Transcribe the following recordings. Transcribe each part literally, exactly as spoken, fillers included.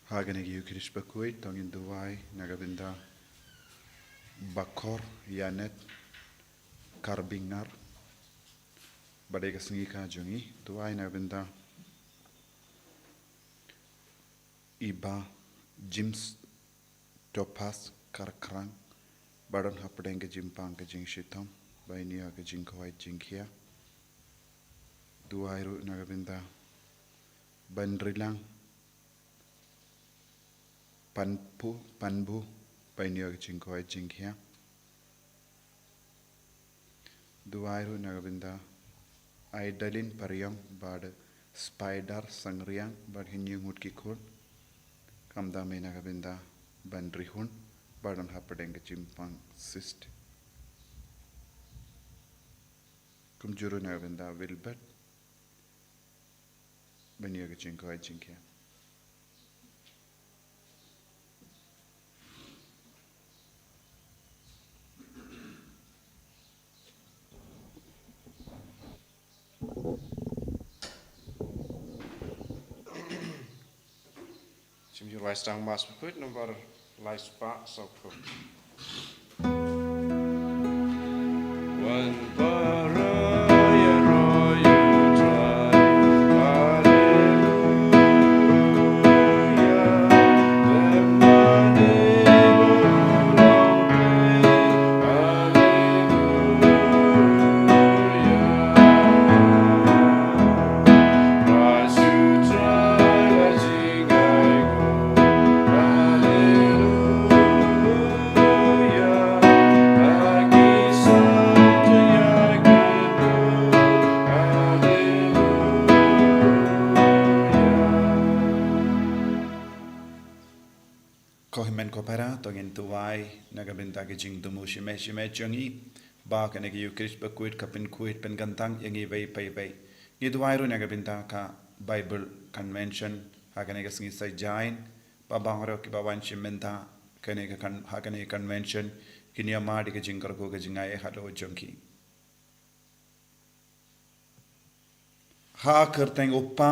Ha kane ka Eucharist bakhuid, to ngin duwai na ka bynta Bakor Yanet Karbingar, ba dei ka sngi ka jong i. Duwai na ka bynta i Bah James Topas Karkrang, ba don hapdeng ka jingpang ka jingshitom, ba in ïoh ka jingkhawai jingkhia. Duwai ruh na ka bynta Bah Nrilang Panpu, Panbu, ba in ïoh ka jingkhawai jingkhia. Duwai ruh na ka bynta Aidalin Pariong bad Spider Sangriang bad hynñiew ngut ki khun. Kumta me na ka bynta Bah Nrihun, ba don hapdeng ka jingpang cyst. Kumjuh ruh na ka bynta Wilbert, ba in ïoh ka jingkhawai jingkhia. Shim ïa u Laisdang Mass bakhuid, nombar lai spah sawphew. Wan para ïaroh ïa u Trai. Haleluya. Lem bad ïa u long peit. Haleluya. Khrist u Trai la jingaitu. Haleluya. Haleluya. Ko hynmen ko para, to ngin duwai na ka bynta ka jingthmu shemphang shemphang jong ngi, ba kane ka Eucharist bakhuid kan pynkhuid pynkyntang ïa ngi iwei pa iwei. Ngi duwai ruh na ka bynta ka Bible Convention ha kane ka sngi Saitjaiñ, ba baroh kiba wan shim bynta kane ka con-, ha kane ka convention kin ïoh mad ïa ka jingkyrkhu ka jingaiei halor jong ki. Ha ka kyrteng u Kpa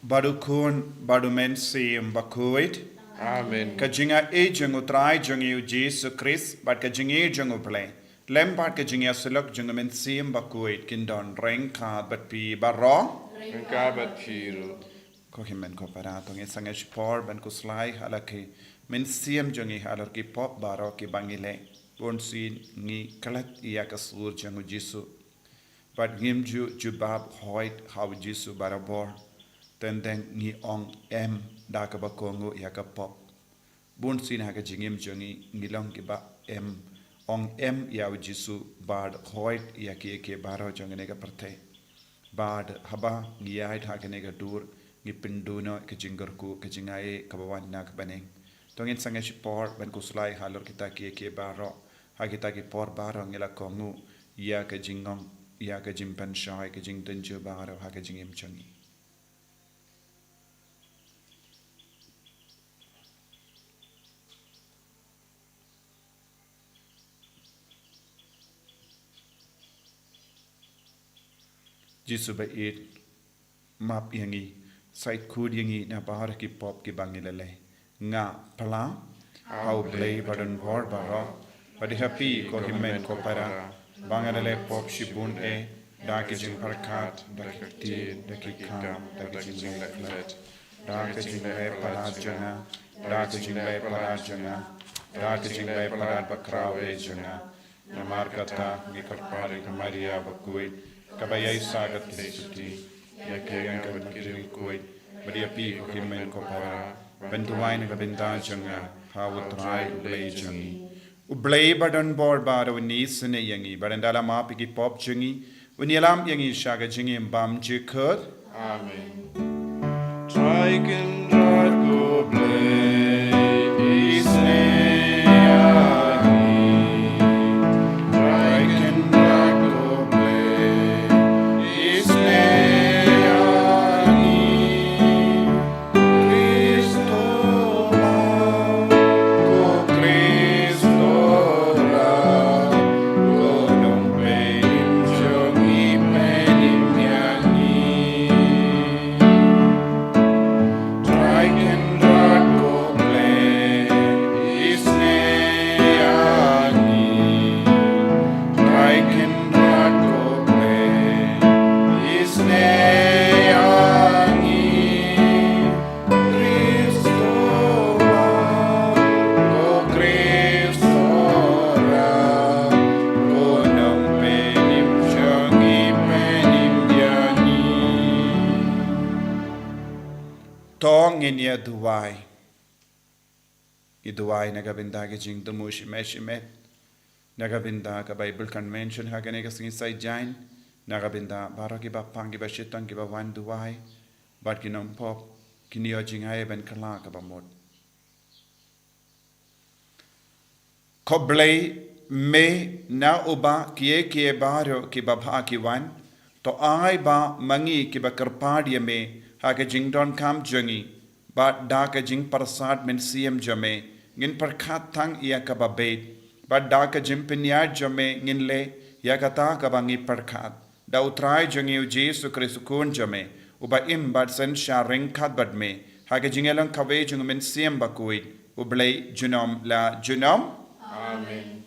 bad u Khun bad u Mynsiem Bakhuid. Amen. Ka jingaiei jong u Trai jong ngi u Jisu Khrist bad ka jingïeit jong u Blei, lem bad ka jingïasyllok jong u Mynsiem Bakhuid, kin don ryngkat bad phi baroh. Ryngkat bad phi ruh. Ko hynmen ko para, to ngin sangeh shipor ban khuslai ha la ki mynsiem jong ngi halor ki pop baroh kiba ngi leh. Bunsien ngi klet ïa ka sur jong u Jisu, bad ngim ju jubab hoid ha u Jisu barabor. Teng teng ngi ong em da kaba kohnguh ïa ka pop. Bunsien ha ka jingim jong ngi, ngi long kiba em, ong em ïa u Jisu bad hoid ïa kiei kiei baroh jong kane ka pyrthei. Bad haba ngi ïaid ha kane ka dur, ngi pynduh noh ka jingkyrkhu ka jingaiei kaba wan na ka bneng. To ngin sangeh shipor ban khuslai halor kita kiei kiei baroh, ha kita ki por baroh ngi la kohnguh ïa ka jingong, ïa ka jingpynshoi, ka jingtynjuh baroh ha ka jingim jong ngi. Jisu ba ïeit, map ïa ngi, sait khuid ïa ngi na baroh ki pop kiba ngi la leh. Nga phla ha u Blei ba don bor baroh, bad ha phi ko hynmen ko para, ba nga la leh pop shibun eh, da ki jingpyrkhat, da ki ktien, da ki kam, da ki jingleh klet, da ki jingleh palat jong nga, da ki jingleh palat jong nga, da ki jingleh palat bakhraw eh jong nga. Namar kata ngi kyrpad ïa ka Maria bakhuid, kaba ïaisah ka Theisotti, ïa ka ïing ka Maria bakhuid, bad ïa phi ko hynmen ko para, ban duwai na ka bynta jong nga ha u Trai u Blei jong ngi. U Blei ba don bor baroh un isynei ïa ngi, bad ynda la map ïa ki pop jong ngi, un ïalam ïa ngi sha ka jingim bymjukut. Amen. Trai Kynrad ko Blei, isynei ïa ngi. Trai Kynrad ko Blei, isynei ïa ngi. Kristo, ko Kristo, ko nongpynim jong ngi, pynim ïa ngi. Duwai. Ngi duwai na ka bynta ki jingthmu shimet shimet, na ka bynta ka Bible Convention ha kane ka sngi Saitjaiñ, na ka bynta baroh kiba pang, kiba shitom, kiba wan duwai, bad ki nongpop, ki nongïoh jngai ban kylla kaba mut. Ko Blei, me na uba kiei kiei baroh kiba bha ki wan, to ai ba ma ngi kiba kyrpad ïa me ha ka jingdonkam jong ngi, bad da ka jingpyrsad mynsiem jong me ngin pyrkhat tang ïa kaba beit, bad da ka jingpynïaid jong me ngin leh ïa kata kaba ngi pyrkhat. Da U Trai jong ngi U Jisu Khrist U Khun jong me, uba im bad synshar ryngkat bad me ha ka jingïalong kawei jong U Mynsiem Bakhuid, U Blei junom la junom. Amen.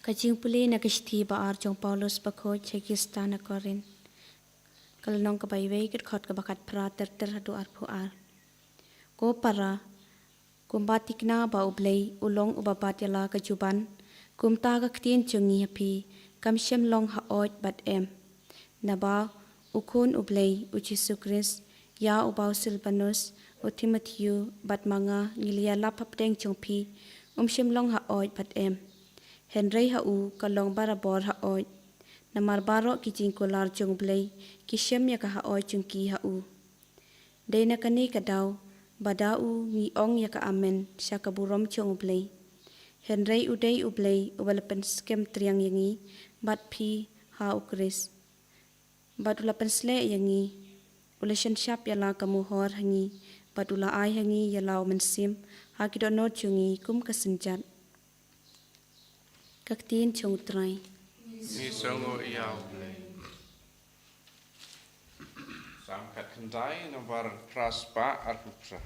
Ka jingpule na ka shithi ba ar jong Paulus Bakhuid sha ki star na Korinth. Ka lynnong kaba iwei, ka dkhot kaba khatphra ter ter haduh arphew ar. Ko para, kumba thikna ba U Blei u long uba bat ïa la ka juban, kumta ka ktien jong ngi ha phi kam shym long haoid bad em. Naba U Khun U Blei, U Jisu Khrist, ïa uba U Silbanus, U Timotheus, bad ma nga ngi la ïalap hapdeng jong phi, um shym long haoid bad em. Hynrei ha u ka long barabor haoid. Namar baroh ki jingkular jong U Blei ki shem ïa ka haoid jong ki ha u. Dei na kane ka daw ba da u ngi ong ïa ka amen sha ka burom jong U Blei. Hynrei u dei U Blei uba la pynskhem triang ïa ngi bad phi ha U Khrist. Bad u la pynsleh ïa ngi, u la shynshap ïa la ka mohor ha ngi, bad u la ai ha ngi ïa la U Mynsiem ha ki dohnud jong ngi kum ka synjat. Ka ktien jong U Trai. Ngi sngewnguh ïa U Blei. Salm khatkhyndai, nambar phra spah arphew phra.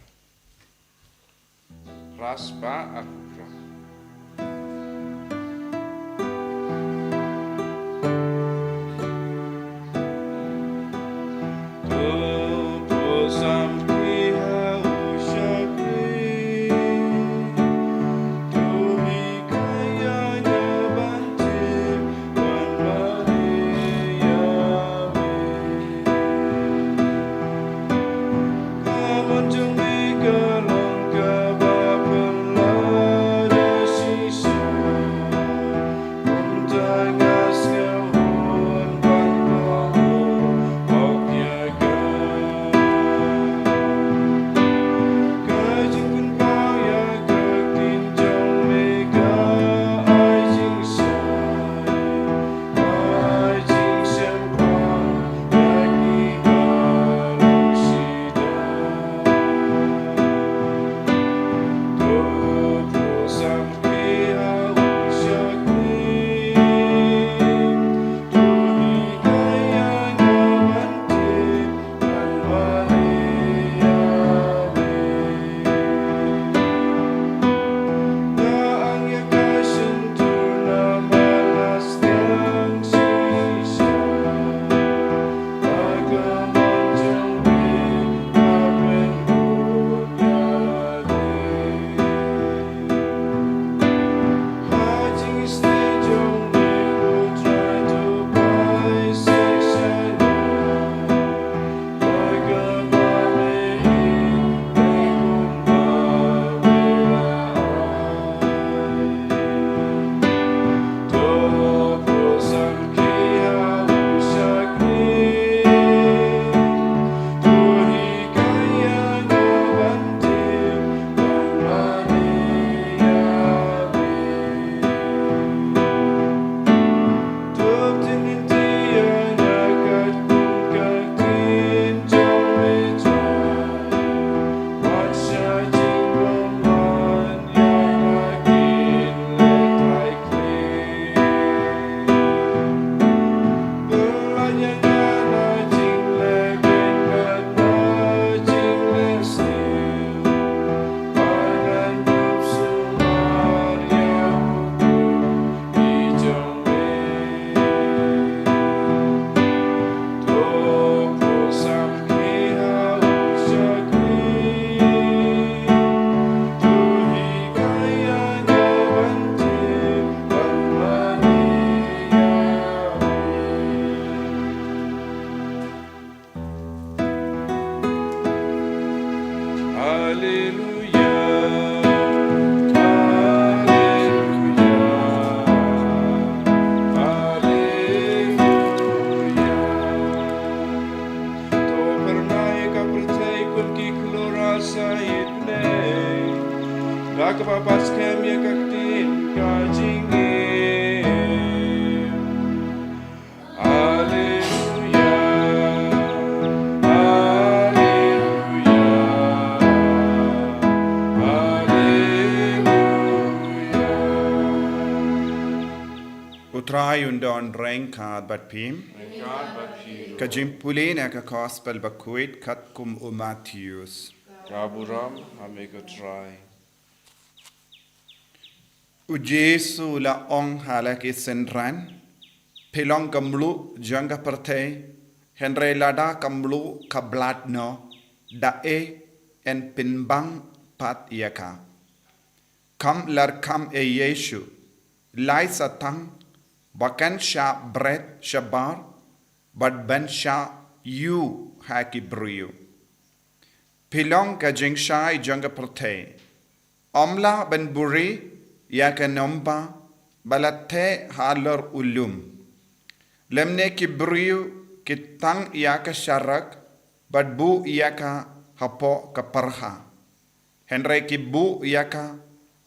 Phra spah arphew phra. Haleluya, haleluya, haleluya. To pyrnai ka pyrthei kum ki khlura sa ïeit ne. Da kaba pas kem ïa ka ktien ka jingim. Haleluya, haleluya, haleluya. U Trai un don ryngkat bad phi. Ryngkat bad phi ruh. Ka jingpule na ka Gospel bakhuid katkum u Mathaios. Ka burom ha me ko Trai. U Jisu u la ong ha la ki synran, phi long ka mluh jong ka pyrthei, hynrei lada ka mluh ka blad noh, da ei yn pynbang pat ïa ka. Kam lyrkham ei Jisu, lai sa tang, ba kan shah bret shabar, bad ban shah ïuh ha ki briew. Phi long ka jingshai jong ka pyrthei. Ym lah ban buhrieh ïa ka nongbah ba la theh halor u lum. Lymne ki briew ki tang ïa ka sharak bad buh ïa ka hapoh ka pyrha. Hynrei ki buh ïa ka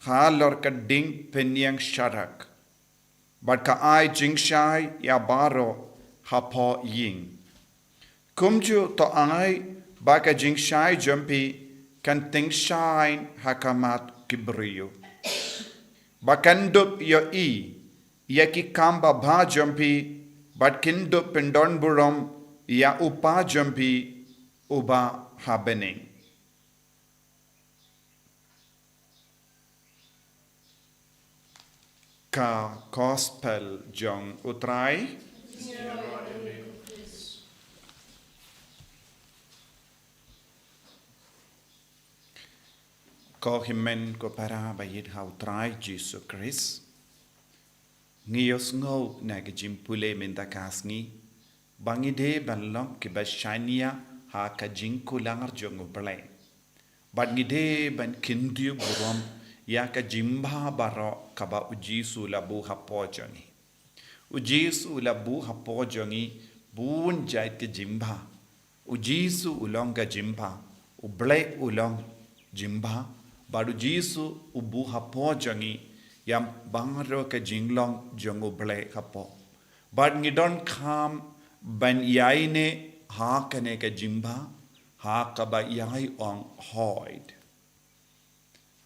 halor ka ding pynïeng sharak. Bad ka ai jingshai ïa baroh hapoh ïing. Kumjuh to ai ba ka jingshai jong phi kan tyngshaiñ ha khmat ki briew. Ba kan dup ïohi ïa ki kam babha jong phi, bad kin dup pyndonburom ïa u Kpa jong phi uba ha bneng. Ka Gospel jong u Trai. Ko hynmen ko para ba ïeit ha u Trai Jisu Khrist. Ngi ïohsngew na ka jingpule mynta ka sngi ba ngi dei ban long kiba shaniah ha ka jingkular jong u Blei. Bad ngi dei ban kyntiew burom ïa ka jingbha baroh kaba u Jisu u la buh hapoh jong ngi. U Jisu u la buh hapoh jong ngi bun jait ki jingbha. U Jisu u long ka jingbha, u Blei u long jingbha, bad u Jisu u buh hapoh jong ngi ïa baroh ka jinglong jong u Blei hapoh. Bad ngi donkam ban ïaineh ha kane ka jingbha ha kaba ïai ong hoid.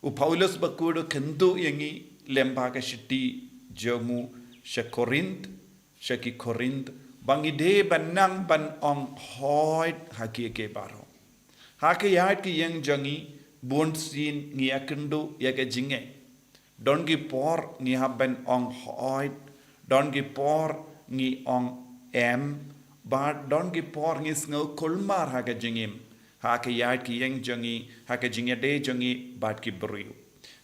U Paulus bakhuid u kyntu ïa ngi lyngba ka shithi jong u sha Korinth, sha ki Korinth, ba ngi dei ban nang ban ong hoid ha kiei kiei baroh. Ha ka ïaid ka ïeng jong ngi, bunsien ngi ïakynduh ïa ka jingngeit. Don ki por ngi hap ban ong hoid, don ki por ngi ong em, bad don ki por ngi sngew kulmar ha ka jingim, ha ka ïaid ka ïeng jong ngi, ha ka jingïadei jong ngi bad ki briew.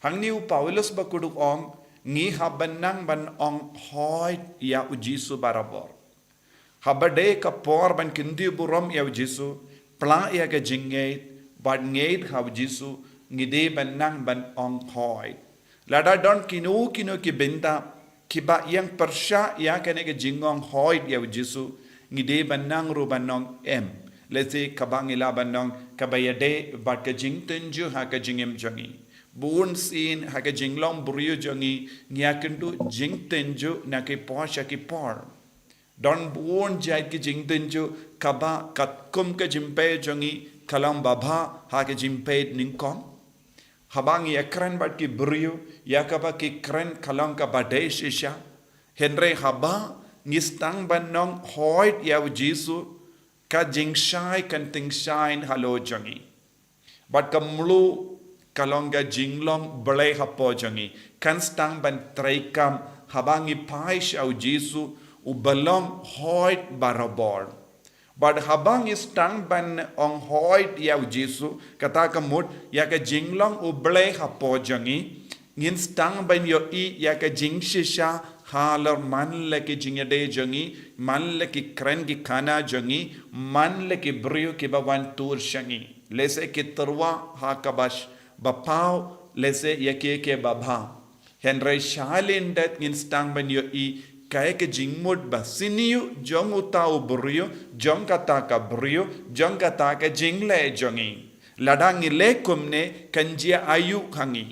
Hangne u Paulus bakhuid u ong, ngi hap ban nang ban ong hoid ïa u Jisu barabor. Haba dei ka por ban kyntiew burom ïa u Jisu, pla ïa ka jingngeit, bad ngeit ha u Jisu, ngi dei ban nang ban ong hoid. Lada don kino kino ki bynta kiba ïeng pyrshah ïa kane ka jingong hoid ïa u Jisu, ngi dei ban nang ruh ban ong em. Lehse kaba ngi lah ban ong kaba ïadei bad ka jingtynjuh ha ka jingim jong ngi. Bunsien ha ka jinglong briew jong ngi, ngi ïakynduh jingtynjuh na ki por sha ki por. Don bun jait ki jingtynjuh kaba katkum ka jingpeit jong ngi ka long babha ha ka jingpeit nyngkong. Haba ngi ïakren bad ki briew ïa kaba ki kren ka long kaba dei shisha. Hynrei haba ngi sdang ban ong hoid ïa u Jisu, ka jingshai kan tyngshaiñ halor jong ngi. Bad ka mluh ka long ka jinglong Blei hapoh jong ngi, kan sdang ban treikam haba ngi phai sha u Jisu uba long hoid barabor. Bad haba ngi sdang ban ong hoid ïa u Jisu, kata ka mut ïa ka jinglong u Blei hapoh jong ngi, ngin sdang ban ïohi ïa ka jingshisha halor man la ki jingïadei jong ngi, man la ki kren ki khana jong ngi, man la ki briew kiba wan tur sha ngi. Lehse ki tyrwa ha kaba sh-, ba paw, lehse ïa kiei kiei ba bha. Hynrei shalyndet ngin sdang ban ïohi kaei ka jingmut ba sniew jong uta u briew, jong kata ka briew, jong kata ka jingleh jong ngi. Lada ngi leh kumne kan jia aïu ha ngi.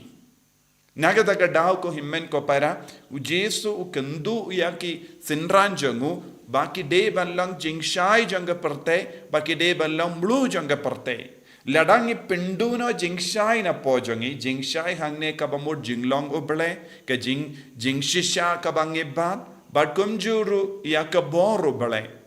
Na kata ka daw ko hynmen ko para, u Jisu u kynduh ïa ki synran jong u, ba ki dei ban long jingshai jong ka pyrthei, ba ki dei ban long mluh jong ka pyrthei. Lada ngi pynduh noh jingshai na pdeng jong ngi, jingshai hangne kaba mut jinglong U Blei, ka jing, jingshisha kaba ngi bat, bad kumjuh ruh ïa ka bor U Blei.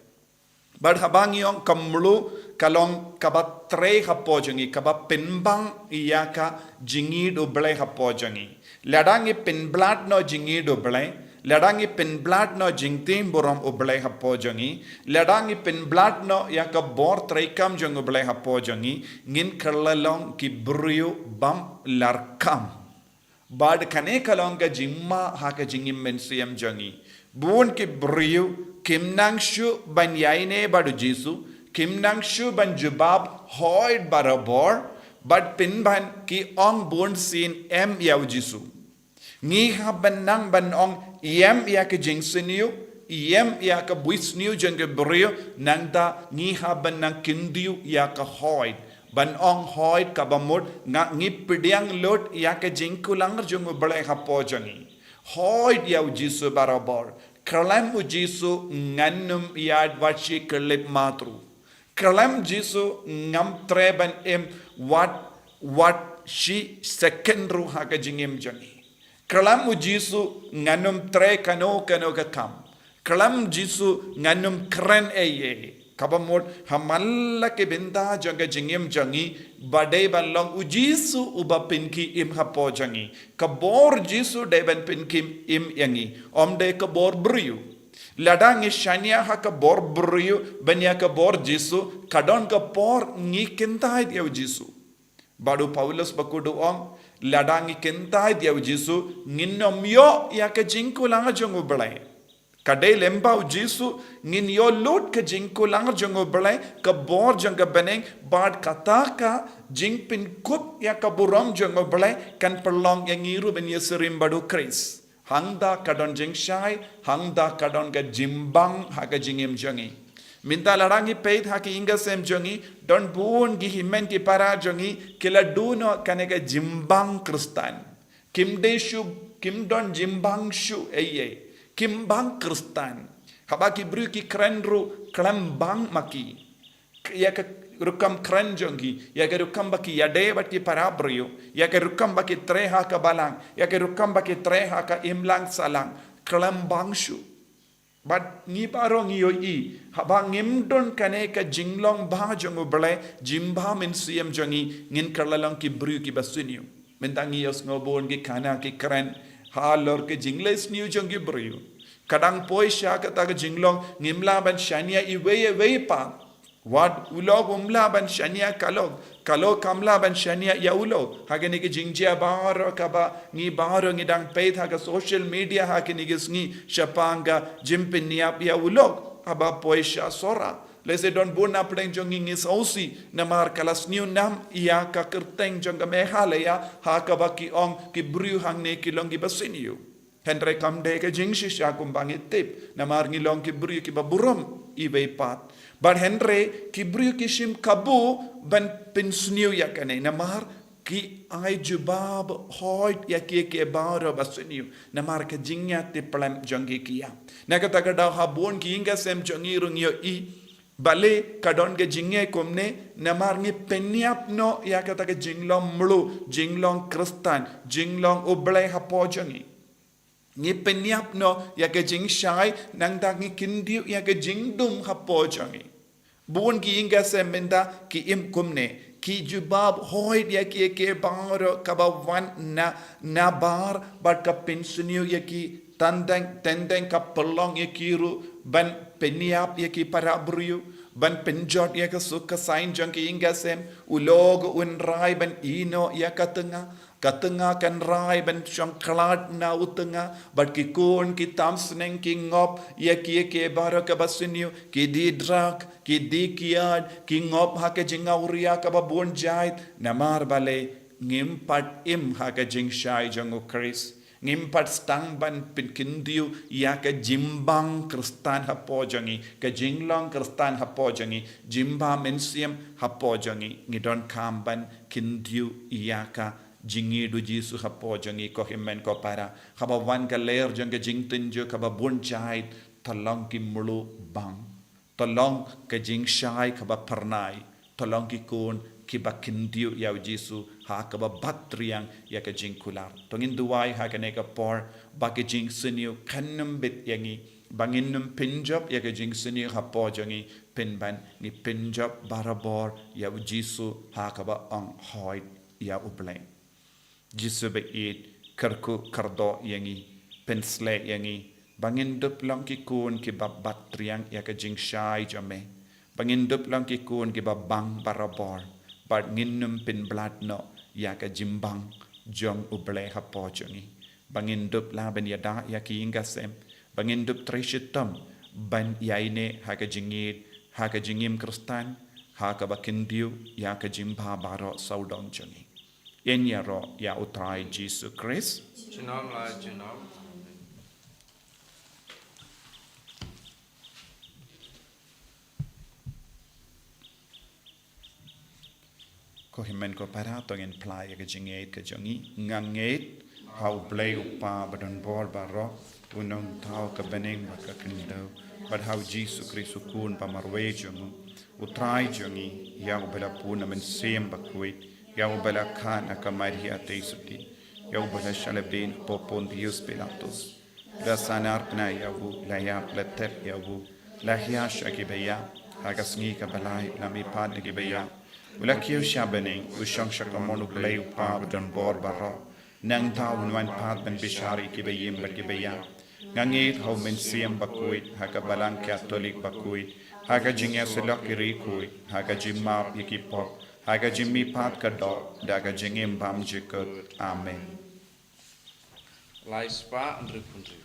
Bad haba ngi ong ka mluh ka long kaba trei ha pdeng jong ngi, kaba pynbang ïa ka jingïeit U Blei ha pdeng jong ngi. Lada ngi pynblad noh jingïeit U Blei, lada ngi pynblad noh jingtip burom U Blei ha pdeng jong ngi, lada ngi pynblad noh ïa ka bor treikam jong U Blei ha pdeng jong ngi, ngin kylla long ki briew bym larkam. Bad kane ka long ka jingma ha ka jingim mynsiem jong ngi. Bun ki briew kim nang shuh ban ïaineh bad u Jisu, kim nang shuh ban jubab hoid barabor, bad pynban ki ong bun sien em ïa u Jisu. Ngi hap ban nang ban ong em ïa ka jingsniew, em ïa ka buisniew jong ki briew, nangta ngi hap ban nang kyntiew ïa ka hoid. Ban ong hoid kaba mut nga, ngi pdiang lut ïa ka jingkular jong U Blei ha pdeng jong ngi. Hoid ïa u Jisu barabor. Khlem u Jisu ngan ym ïaid wat shi khyllipmat ruh. Khlem Jisu ngam treh ban im wat, wat shi second ruh ha ka jingim jong ngi. Khlem u Jisu ngan ym treh kano kano ka kam. Khlem Jisu ngan ym kren ei ei. Kaba mut ha man la ki bynta jong ka jingim jong ngi, ba dei ban long u Jisu uba pynkhie im ha pdeng jong ngi. Ka bor Jisu dei ban pynkhie im ïa ngi. Ym dei ka bor briew. Lada ngi shaniah ha ka bor briew ban ïa ka bor Jisu, ka don ka por ngi kyntait ïa u Jisu. Bad u Paulus bakhuid u ong, lada ngi kyntait ïa u Jisu, ngin ym ïoh ïa ka jingkular jong U Blei. Ka dei lyngba u Jisu ngin ïoh lut ka jingkular jong U Blei, ka bor jong ka bneng, bad kata ka jingpynkup ïa ka burom jong U Blei kan pynlong ïa ngi ruh ban ïasyriem bad u Khrist. Hangta ka don jingshai, hangta ka don ka jingbang ha ka jingim jong ngi. Mynta lada ngi peit ha ki ïing ki sem jong ngi, don bun ki hynmen ki para jong ngi, ki la duh noh kane ka jingbang Khristan. Kim dei shuh, kim don jingbang shuh ei ei. Kim bang Khristan. Haba ki briew ki kren ruh, khlem bang ma ki. Ïa ka rukom kren jong ki, ïa ka rukom ba ki ïadei bad ki para briew, ïa ka rukom ba ki trei ha ka balang, ïa ka rukom ba ki trei ha ka imlang sahlang, khlem bang shuh. Bad ngi baroh ngi ïohi, haba ngim don kane ka jinglong bha jong U Blei, jingbha mynsiem jong ngi, ngin kylla long ki briew kiba sniew. Mynta ngi ïohsngew bun ki khana ki kren halor ka jingleh sniew jong ki briew. Ka dang poi sha kata ka jinglong, ngim lah ban shaniah iwei iwei pat. Wat u lok um lah ban shaniah ka lok, ka lok kam lah ban shaniah ïa u lok. Ha kine ki jingjia baroh kaba ngi baroh ngi dang peit ha ka social media ha kine ki sngi shaphang ka jingpynïap ïa u lok haba poi sha Sohra. Lehse don bun na pdeng jong ngi ngi sngewsih namar ka la sniew nam ïa ka kyrteng jong ka Meghalaya ha kaba ki ong ki briew hangne ki long kiba sniew. Hynrei kam dei ka jingshisha kumba ngi tip, namar ngi long ki briew kiba burom iwei pat. Bad hynrei ki briew ki shim kabu ban pynsniew ïa kane, namar ki ai jubab hoid ïa kiei kiei baroh ba sniew, namar ka jingïatiplem jong ki ïa. Na kata ka daw ha bun ki ïing ki sem jong ngi ruh ngi ïohi, balei ka don ka jingeh kumne, namar ngi pynïap noh ïa kata ka jinglong mluh, jinglong Khristan, jinglong U Blei hapoh jong ngi. Ngi pynïap noh ïa ka jingshai, nangta ngi kyntiew ïa ka jingdum hapoh jong ngi. Bun ki ïing ki sem mynta ki im kumne, ki jubab hoid ïa kiei kiei baroh kaba wan na, nabar bad ka pynsniew ïa ki, tang tang tang tang ka pynlong ïa ki ruh ban pynïap ïa ki para briew, ban pynjot ïa ka suk ka saiñ jong ki ïing ki sem, u lok un rai ban ïehnoh ïa ka tnga, Ka tnga kan rai ban shong khlad na u tnga, bad ki khun ki tam sneng ki ngop ïa ki, ïa ki baroh kaba sniew, ki die drug, ki die kiad, ki ngop ha ka jingawria kaba bun jait, namar balei? Ngim pat im ha ka jingshai jong u Khrist. Ngim pat sdang ban pynkyndiew ïa ka jingbang Khristan hapoh jong ngi, ka jinglong Khristan hapoh jong ngi, jingbha mynsiem hapoh jong ngi. Ngi donkam ban kyndiew ïa ka jingïeit u Jisu hapoh jong ngi, ko hynmen ko para. Haba wan ka lyer jong ka jingtynjuh kaba bun jait, to long ki mluh bang. To long ka jingshai kaba phyrnai, to long ki khun kiba kyndiew ïa u Jisu ha kaba bat triang ïa ka jingkular. To ngin duwai ha kane ka por ba ka jingsniew kan nym bit ïa ngi, ba ngin nym pynjop ïa ka jingsniew hapoh jong ngi, pynban ngi pynjop barabor ïa u Jisu ha kaba ong, "Hooid ïa u Blei." Jisu ba ïeit, kyrkhu kyrdoh ïa ngi, pynshlei ïa ngi, ba ngin dup long ki khun kiba bat triang ïa ka jingshai jong me, ba ngin dup long ki khun kiba bang barabor, bad ngin nym pynblad noh ïa ka jingbang jong u Blei hapoh jong ngi, ba ngin dup lah ban ïada ïa ki ïing ki sem, ba ngin dup trei shitom ban ïaineh ha ka jingïeit, ha ka jingim Khristan, ha kaba kyndiew ïa ka jingbha baroh sawdong jong ngi. Yn ïaroh ïa u Trai Jisu Khrist. Junom la junom. Ko hynmen ko para, to ngin phla ïa ka jingngeit ka jong ngi. Nga ngeit ha u Blei u Kpa ba don bor baroh, u nongthaw ka bneng bad ka khyndew, bad ha u Jisu Khrist u Khun ba marwei jong u, u Trai jong ngi, ïa uba la pun na Mynsiem Bakhuid, ïa uba la khad na ka Maria Theisotti, ïa uba la shah lehbeiñ hapoh Pontius Pilatus, la sahnarphna ïa u, la ïap, la tep ïa u, la hiar sha ki baïap, ha ka sngi kaba lai la mihpat na ki baïap, u la kiew sha bneng, u shong sha kamon u Blei u Kpa ba don bor baroh. Nangta un wan pat ban bishar ïa ki baïm bad ki baïap. Nga ngeit ha u Mynsiem Bakhuid, ha ka Balang Katholik bakhuid, ha ka jingïasyllok ïa ki riewkhuid, ha ka jingmap ïa ki pop, ha ka jingmihpat ka doh, da ka jingim bymjukut kut. Amen. Lai spah hynriewphew hynriew.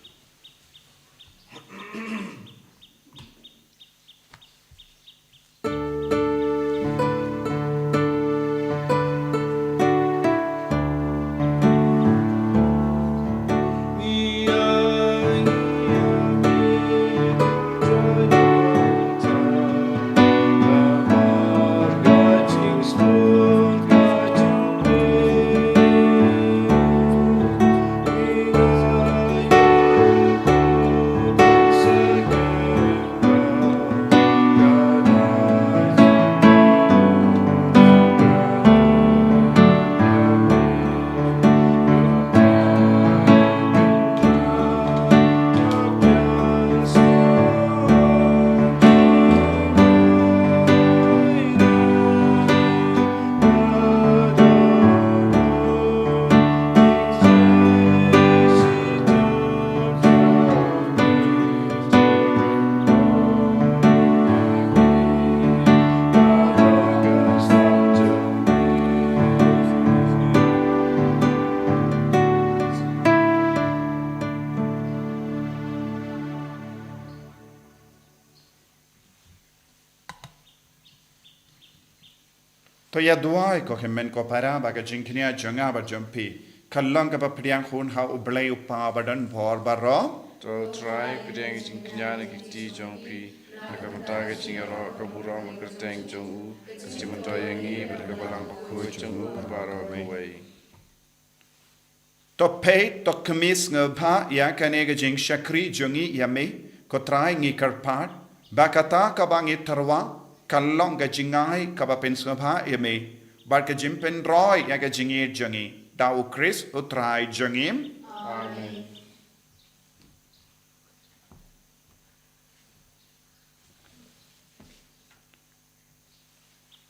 To ïa duwai ko hynmen ko para ba ka jingkñia jong nga bad jong phi kan long kaba pdiang hun ha U Blei U Kpa ba don bor baroh. To Trai, pdiang ka jingkñia na ki kti jong phi ha ka bynta ka jingïaroh ka burom bad kyrteng jong u, ka jingmyntoi ïa ngi bad ka Balang Bakhuid jong u baroh kawei. To peit, to khmih sngewbha ïa kane ka jingshakri jong ngi ïa me, ko Trai, ngi kyrpad ba kata kaba ngi tyrwa kan long ka jingai kaba pynsngewbha ïa me bad ka jingpynroi ïa ka jingïeit jong ngi, da U Khrist U Trai jong ngi. Amen.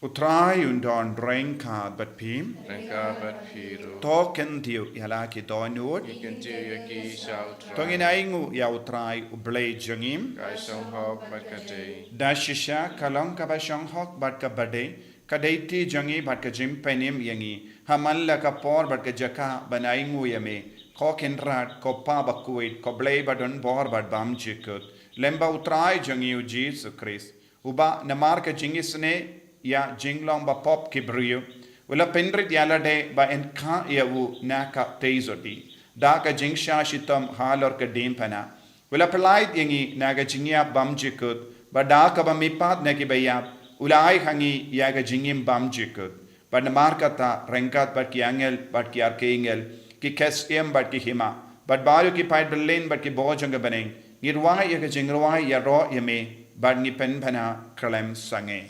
U Trai un don ryngkat bad phi. Ryngkat bad phi ruh. To kyntiew ïa la ki dohnud. Ngi kyntiew ïa ki sha U Trai. To ngin ainguh ïa U Trai U Blei jong ngi. Ka shong hok bad ka dei. Da shisha ka long kaba shong hok bad kaba dei, ka dei kti jong ngi bad ka jingpynim ïa ngi Ha man la ka por bad ka jaka ban ainguh ïa me, ko Kynrad, ko Pa bakhuid, ko Blei badonbor bad bymjukut, lem bad U Trai jong ngi U Jisu Khrist, uba namar ka jingisynei ïa jinglong bapop ki briew, u la pynrit ïa lade bad yn kha ïa u na ka theisotti, da ka jingshah shitom halor ka diengphna. U la pyllait ïa ngi na ka jingïap bymjukut, bad da kaba mihpat na kiba ïap, u la ai ha ngi ïa ka jingim bymjukut. Bad namar kata, ryngkat bad ki angel bad ki archangel, ki khun syiem bad ki hima, bad baroh ki paid byllien bad ki bor jong ka bneng, ngi rwai ïa ka jingrwai ïaroh ïa me, bad ngi pynbna khlem sangeh.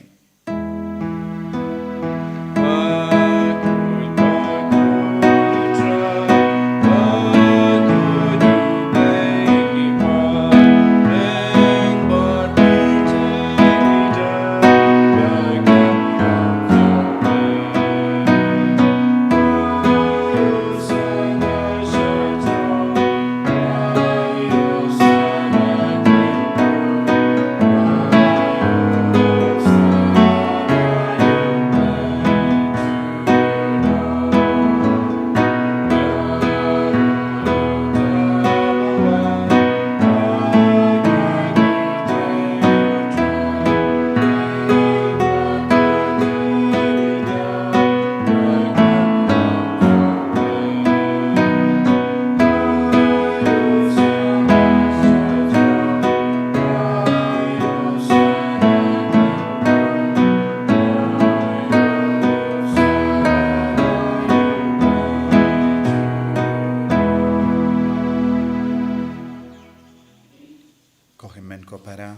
Ko hynmen ko para,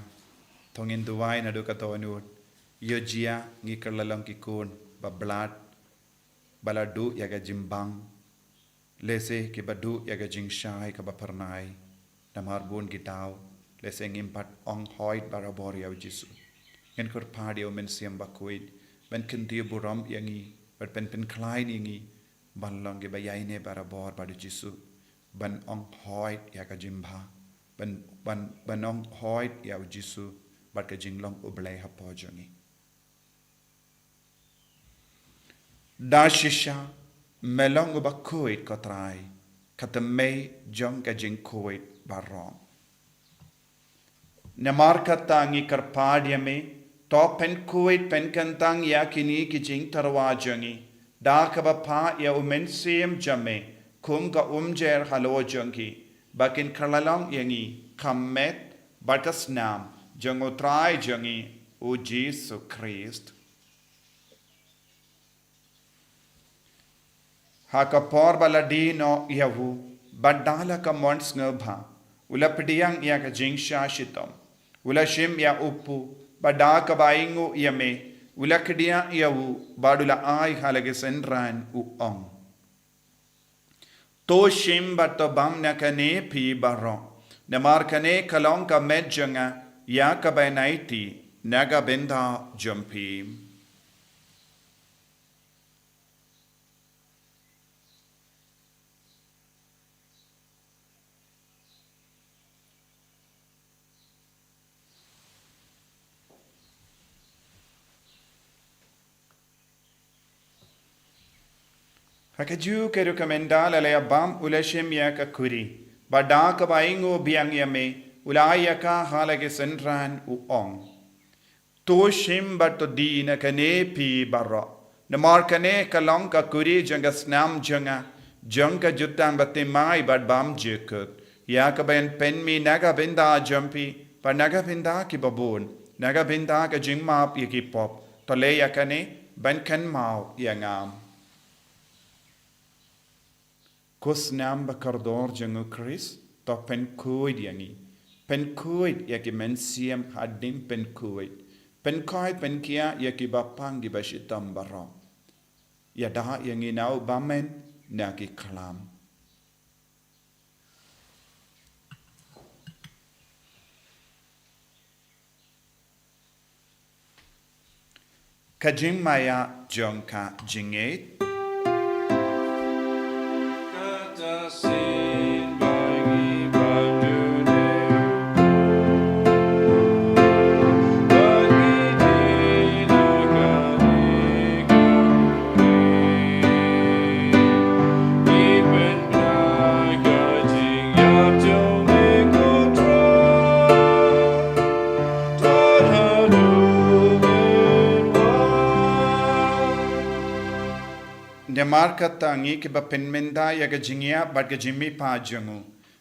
to ngin duwai naduh ka dohnud. Ïoh jia ngi kylla long ki khun ba blat, ba la duh ïa ka jingbang, lehse kiba duh ïa ka jingshai kaba phyrnai. Namar bun ki daw, lehse ngim pat ong hoid barabor ïa U Jisu. Ngin kyrpad ïa U Mynsiem Bakhuid ban kyntiew burom ïa ngi, ban pynpynkhlaiñ ïa ngi ban long kiba ïaineh barabor bad U Jisu, ban ong hoid ïa ka jingbha, ban, ban, ban ong hoid ïa U Jisu bad ka jinglong U Blei hapoh jong ngi. Da shisha me long uba khuid, ko Trai, ka tymmen jong ka jingkhuid baroh. Namar kata ngi kyrpad ïa me, to pynkhuid pynkyntang ïa kine ki jingtyrwa jong ngi, da kaba phah ïa U Mynsiem jong me kum ka umjer halor jong ki, ba kin kylla long ïa ngi ka met bad ka snam jong U Trai jong ngi U Jisu Khrist. Ha ka por ba la die noh ïa u, bad da la ka mon sngewbha, u la pdiang ïa ka jingshah shitom, u la shim ïa u kpu, bad da kaba ainguh ïa me, u la khñiot ïa u, bad u la ai ha la ki synran, u ong: To shim bad to bam na kane phi baroh, namar kane ka long ka met jong nga ïa kaba yn aiti na ka bynta jong phi. Ha kajuh ka rukom, ynda la ïa bam, u la shim ïa ka khuri, bad da kaba ainguh biang ïa me, u la ai ïa ka ha la ki synran, u ong: To shim bad to die na kane phi baroh, namar kane ka long ka khuri jong ka snam jong nga, jong ka jutang bathymmai bad bymjukut, ïa kaba yn pynmih na ka bynta jong phi bad na ka bynta kiba bun, na ka bynta ka jingmap ïa ki pop. To leh ïa kane ban kynmaw ïa nga. Ko snam ba kordor jong U Khrist, to pynkhuid ïa ngi. Pynkhuid ïa ki mynsiem hadien pynkhuid. Pynkhuid pynkhiah ïa kiba pang kiba shitom baroh. Ïada ïa ngi na u bymman na ki khlam. Ka jingmaïa jong ka jingngeit. Namar kata ngi kiba pynmynta ïa ka jingïap bad ka jingmihpat jong u,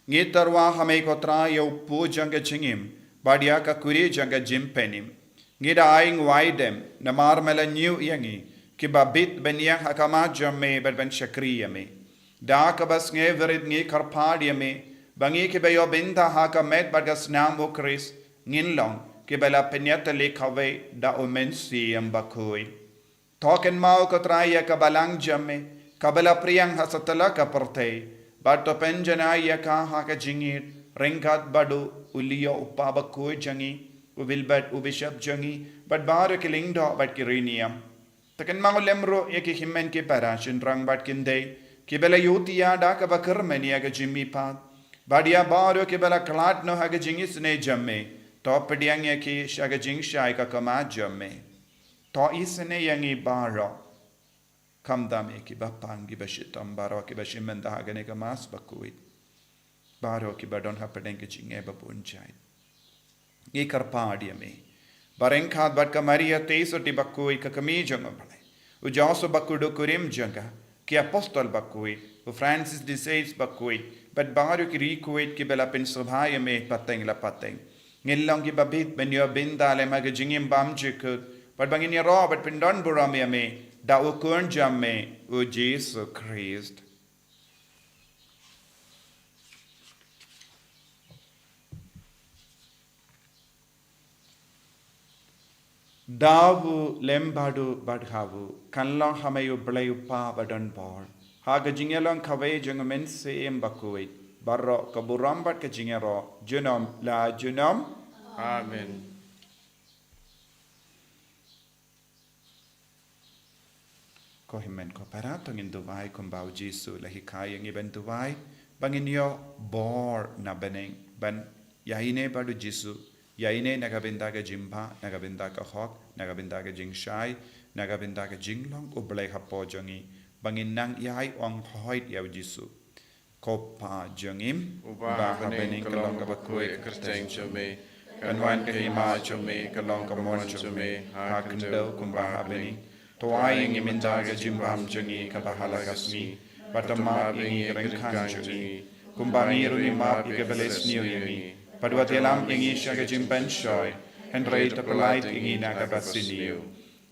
ngi tyrwa ha me ko Trai ïa u pud jong ka jingim bad ïa ka kuri jong ka jingpynim. Ngi da ai nguaidem namar me la ñiew ïa ngi kiba bit ban ïeng ha khmat jong me bad ban shakri ïa me. Da kaba sngewrit ngi kyrpad ïa me ba ngi kiba ïoh bynta ha ka met bad ka snam u Khrist ngin long kiba la pynïatylli kawei da u Mynsiem Bakhuid. To kynmaw ko Trai ïa ka balang jong me kaba la pdiang ha satlak ka pyrthei, bad to pynjanai ïa ka ha ka jingïeit ryngkat bad u Leo u Papa bakhuid jong ngi, u Wilbert u Bishop jong ngi, bad baroh ki lyngdoh bad ki riewniam. To kynmaw lem ruh ïa ki hynmen ki para shynrang bad ki khyndai kiba la ïohi ïa da kaba kyrmen ïa ka jingmihpat, bad ïa baroh kiba la khlad noh ha ka jingisynei jong me, to pdiang ïa ki sha ka jingshai ka khmat jong me. To isynei ïa ngi baroh, khamtam ïa kiba pang, kiba shitom, baroh kiba shim bynta ha kane ka Mass bakhuid, baroh kiba don hapdeng ka jingeh ba bun jait. Ngi kyrpad ïa me ba ryngkat bad ka Maria te sotti bakhuid ka Kmie jong u Blei, u Joseph bakhuid u kurim jong ka, ki Apostol bakhuid, u Francis de Sales bakhuid, bad baroh ki riewkhuid kiba la pynsngewbha ïa me pateng la pateng, ngin long kiba bit ban ïoh bynta lem ha ka jingim bymjukut, bad ba ngin ïaroh bad pyndonburom ïa me da u Khun jong me, u Jisu Khrist. Da u lem bad u bad ha u, kan long ha me U Blei U Kpa badonbor, ha ka jingïalong kawei jong u Mynsiem Bakhuid, baroh ka burom bad ka jingïaroh junom la junom. Amen. Ko hynmen ko para, to ngin duwai kumba u Jisu u la hikai ïa ngi ban duwai, ba ngin ïoh bor na bneng ban ïaineh bad u Jisu, ïaineh na ka bynta ka jingbha, na ka bynta ka hok, na ka bynta ka jingshai, na ka bynta ka jinglong U Blei hapoh jong ngi, ba ngin nang ïai ong hoid ïa u Jisu. Ko Pa jong ngi uba ha bneng, ka long kaba khuid ka kyrteng jong me, kan wan ka hima jong me, ka long ka mon jong me ha khyndew kumba ha bneng. To ai ïa ngi mynta ka jingbam jong ngi kaba ha la ka sngi, bad to map ïa ngi ki ryngkang jong ngi, kumba ngi ruh ngi map ïa kiba la sniew ïa ngi, bad wat ïalam ïa ngi sha ka jingpynshoi, hynrei to pyllait ïa ngi na kaba sniew.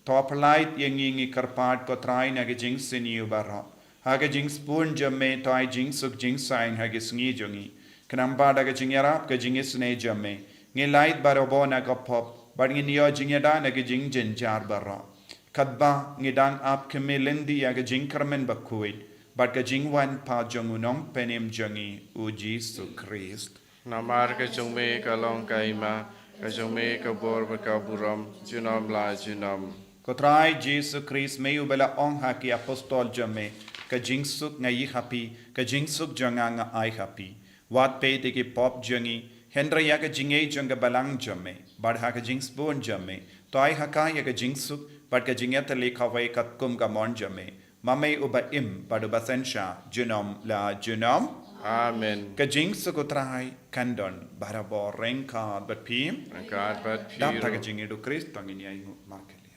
To pyllait ïa ngi, ngi kyrpad ko Trai, na ka jingsniew baroh. Ha ka jingsbun jong me to ai jingsuk jingsaiñ ha ki sngi jong ngi, khnang ba da ka jingïarap ka jingisynei jong me ngin lait barabor na ka pop, bad ngin ïoh jingïada na ki jingjynjar baroh. Katba ngi dang ap khmih lynti ïa ka jingkyrmen bakhuid bad ka jingwan pat jong u Nongpynim jong ngi u Jisu Khrist. Namar ka jong me ka long ka hima, ka jong me ka bor bad ka burom junom la junom. Ko Trai Jisu Khrist, me uba la ong ha ki Apostol jong me, ka jingsuk nga ïoh ha phi, ka jingsuk jong nga nga ai ha phi. Wat peit ïa ki pop jong ngi, hynrei ïa ka jingngeit jong ka balang jong me, bad ha ka jingsbun jong me to ai ha ka ïa ka jingsuk bad ka jingïatylli kawei katkum ka mon jong me, ma me uba im bad uba synshar junom la junom. Amen. Ka jingsuk u Trai kan don barabor ryngkat bad phi. Ryngkat bad phi ruh. Dap ha ka jingïeit u Khrist to ngin ïai nguh markylliang.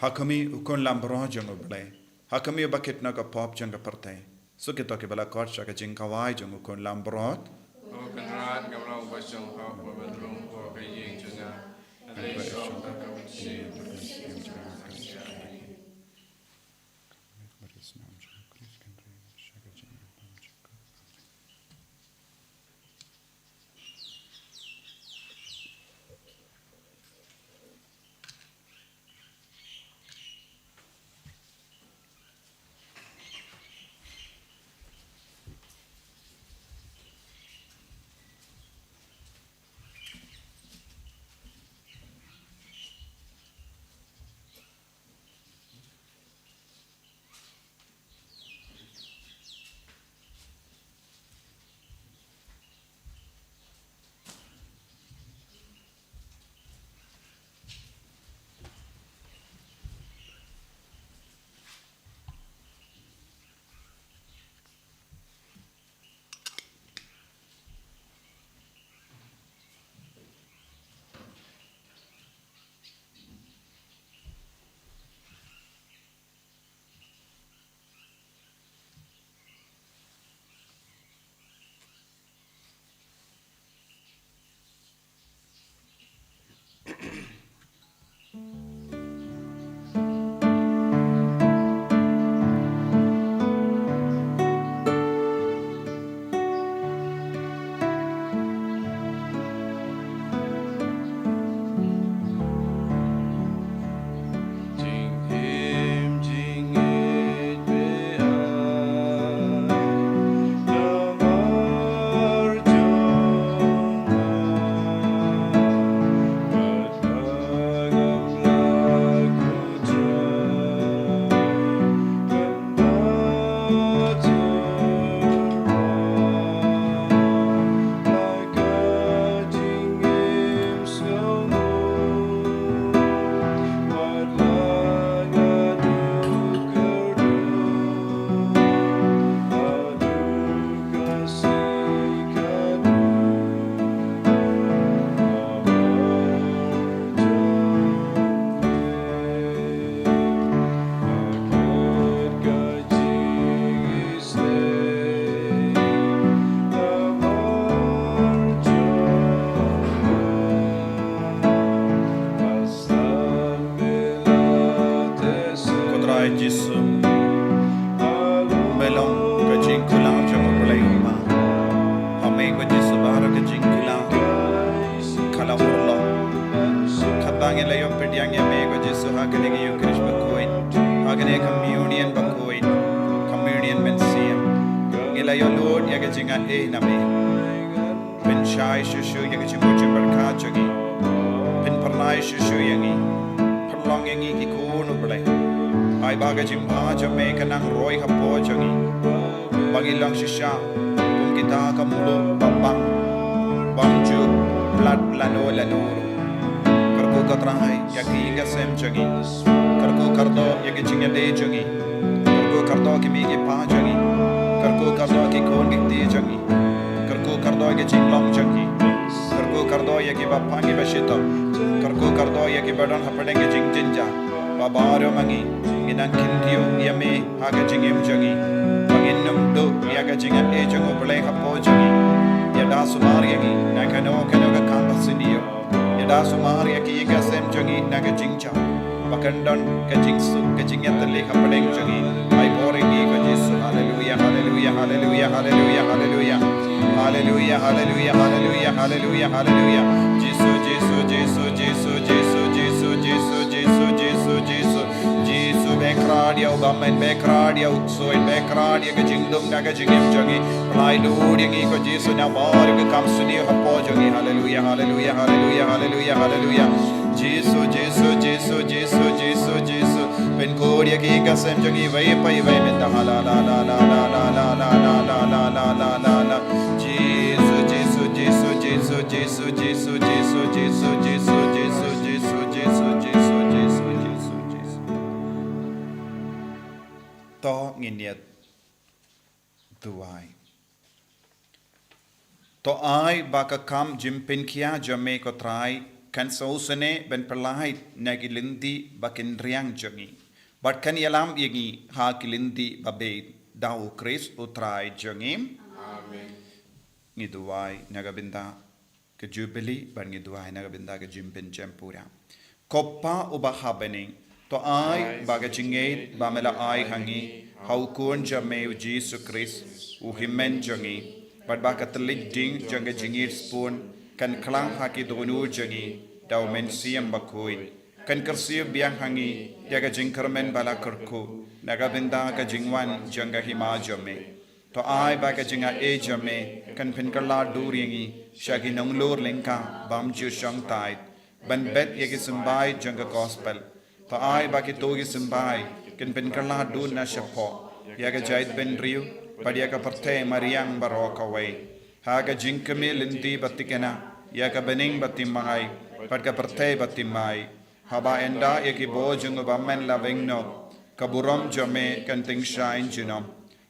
Ha khmih u Khun Lamroh jong U Blei, ha khmih uba kit noh ka pop jong ka pyrthei. Suk ïa kito kiba la khot sha ka jingkhawai jong u Khun Lamroh. Ko Kynrad, ngam long ba shong hok ba ban rung hapoh ka ïing jong nga, hynrei shong tang ka mynsiem jong nga kan shai. Ka mynsiem jong u Khrist kan ring sha ka jingim bymjukut. ka jingkhlaiñ ka la urlong. Kaba ngi la ïoh pdiang ïa me ko Jisu ha kane ka Eucharist bakhuid, ha kane ka communion bakhuid, communion mynsiem. Ngi la ïoh lut ïa ka jingaiei na me. Pynshai shuh shuh ïa ka jingmut jingpyrkhat jong ngi. Pynphyrnai shuh shuh ïa ngi. Pynlong ïa ngi ki khun u Blei. Ai ba ka jingbha jong me kan nang roi hapoh jong ngi. Ba ngin long shisha kum kita ka mluh ba bang, bym ju plat lano lano ruh. Kyrkhu ko Trai ïa ki ïing ki sem jong ngi. Kyrkhu kyrdoh ïa ki jingïadei jong ngi. Kyrkhu kyrdoh ki mei ki pa jong ngi. Kyrkhu kyrdoh ki khun ki kti jong ngi. Kyrkhu kyrdoh ïa ki jinglong jong ngi. Kyrkhu kyrdoh ïa kiba pang kiba shitom. Kyrkhu kyrdoh ïa kiba don hapdeng ki jingjynjar. Ba baroh ma ngi ngin nang kyntiew ïa me ha ka jingim jong ngi. Ba ngin nym duh ïa ka jingaiei jong u Blei hapoh jong ngi. Ïada sumar ïa ngi na kano kano ka kam ba sniew. Ïada sumar ïa ki ïing ki sem jong ngi na ka jingjia. Ba kan don ka jingsuk ka jingïatylli hapdeng jong ngi. Ai bor ïa ngi ko Jisu. Haleluia, haleluia, haleluia, haleluia, haleluia. Haleluia, haleluia, haleluia, haleluia, haleluia. Jisu, Jisu, Jisu, Jisu, Jisu, Jisu, Jisu, Jisu, Jisu, Jisu. Jisu, ba khraw ïa u bymman, ba khraw ïa u ksuid, ba khraw ïa ka jingdum na ka jingim jong ngi. Pynlait lut ïa ngi ko Jisu na baroh ki kam sniew hapoh jong ngi. Haleluia, haleluia, haleluia, haleluia, haleluia. Jisu, Jisu, Jisu, Jisu, Jisu, Jisu. Pynkhot ïa ki ïing ki sem jong ngi iwei pa iwei mynta. Hala, la, la, la. Jisu, Jisu, Jisu, Jisu, Jisu, Jisu, Jisu, Jisu, Jisu. To ngin ïa duwai. To ai ba ka kam jingpynkhia jong me ko Trai kan sngewsynei ban pynlait na ki lynti ba kynriang jong ngi. Bad kan ïalam ïa ngi ha ki lynti ba beit da u Khrist u Trai jong ngi. Amen. Ngi duwai na ka bynta ka Jubili, bad ngi duwai na ka bynta ka jingpynjem pura. Ko Pa uba ha bneng, to ai ba ka jingngeit ba me la ai ha ngi ha u Khun jong me u Jisu Khrist, u Hynmen jong ngi, bad ba ka tlot ding jong ka jingïeit sbun kan khlang ha ki dohnud jong ngi da u Mynsiem Bakhuid. Kan kyrsiew biang ha ngi ïa ka jingkyrmen ba la kyrkhu na ka bynta ka jingwan jong ka Hima jong me. To ai ba ka jingaiei jong me kan pynkylla dur ïa ngi sha ki nonglor lyngkha bym ju shong tight, ban bet ïa ki symbai jong ka Gospel. To ai ba kito ki symbai kin pynkylla dur na shapoh ïa ka jaitbynriew bad ïa ka pyrthei mariang baroh kawei, ha ka jingkmie lynti ba thikna ïa ka bneng ba thymmai bad ka pyrthei ba thymmai. Haba ynda ïa ki bor jong u bymman la weng noh, ka burom jong me kan tyngshaiñ junom.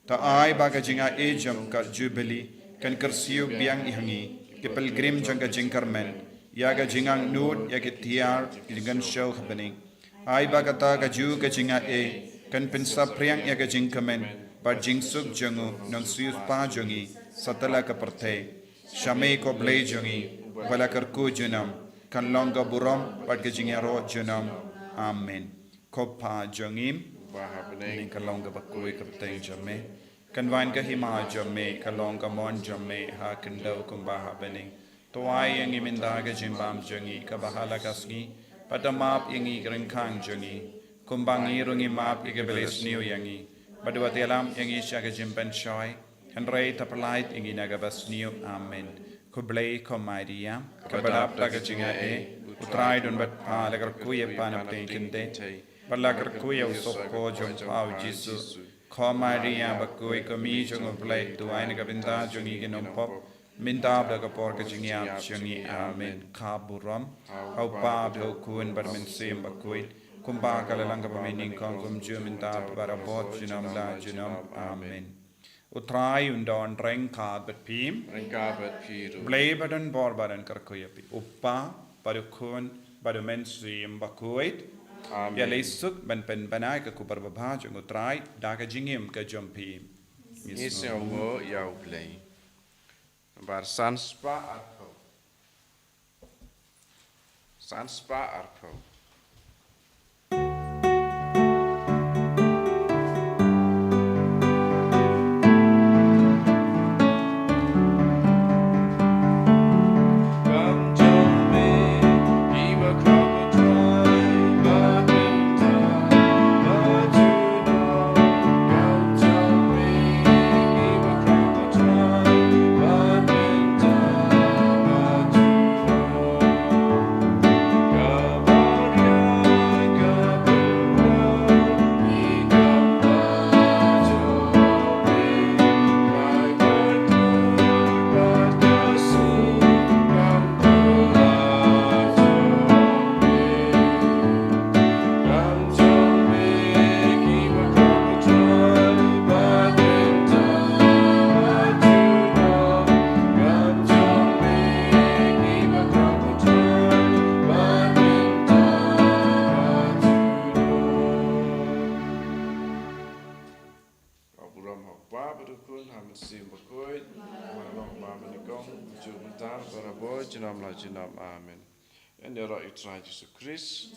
To ai ba ka jingaiei jong ka Jubili kan kyrsiew biang ïa ngi ki pilgrim jong ka jingkyrmen ïa ka jingangnud ïa ki tiar jingkynshew ha bneng. Ai ba kata kajuh ka jingaiei kan pynsaphriang ïa ka jingkmen bad jingsuk jong u Nongsiewspah jong ngi satlak ka pyrthei. Sha me ko Blei jong ngi, uba la kyrkhu junom, kan long ka burom bad ka jingïaroh junom. Amen. Ko Pa jong ngi, uba ha bneng, ka long kaba khuid ka kyrteng jong me. Kan wan ka hima jong me, ka long ka mon jong me ha khyndew kumba ha bneng. To ai ïa ngi mynta ka jingbam jong ngi kaba ha la ka sngi, bad to map ïa ngi ki ryngkang jong ngi, kumba ngi ruh ngi map ïa kiba leh sniew ïa ngi. Bad wat ïalam ïa ngi sha ka jingpynshoi, hynrei to pyllait ïa ngi na kaba sniew. Amen. Ko Blei, ko Maria kaba dap da ka jingaiei, U Trai don bad pha. La kyrkhu ïa pha na pdeng kynthei, bad la kyrkhu ïa u sohpor jong pha U Jisu. Ko Maria bakhuid, ko Kmie jong U Blei, duwai na ka bynta jong ngi ki nongpop, mynta bad ha ka por ka jingïap jong ngi. Amen. Ka burom ha U Pa bad ha U Khun bad U Mynsiem Bakhuid, kumba ka la long kaba mynnyngkong, kumjuh mynta bad barabor, junom la junom. Amen. U Trai un don ryngkat bad phi. Ryngkat bad phi ruh. Blei ba don bor ba don kyrkhu ïa phi, U Pa bad U Khun bad U Mynsiem Bakhuid. Amen. Ïa leit suk ban pynbna ïa ka khubor babha jong U Trai da ka jingim ka jong phi. Ngi sngewnguh ïa U Blei. Nambar san spah arphew. San spah arphew. Bad u Khun, ha u Mynsiem Bakhuid, kumba long mynnyngkong, mynta, barabor, junom la junom. Amen. Ïaroh ïa u Trai Jisu Khrist.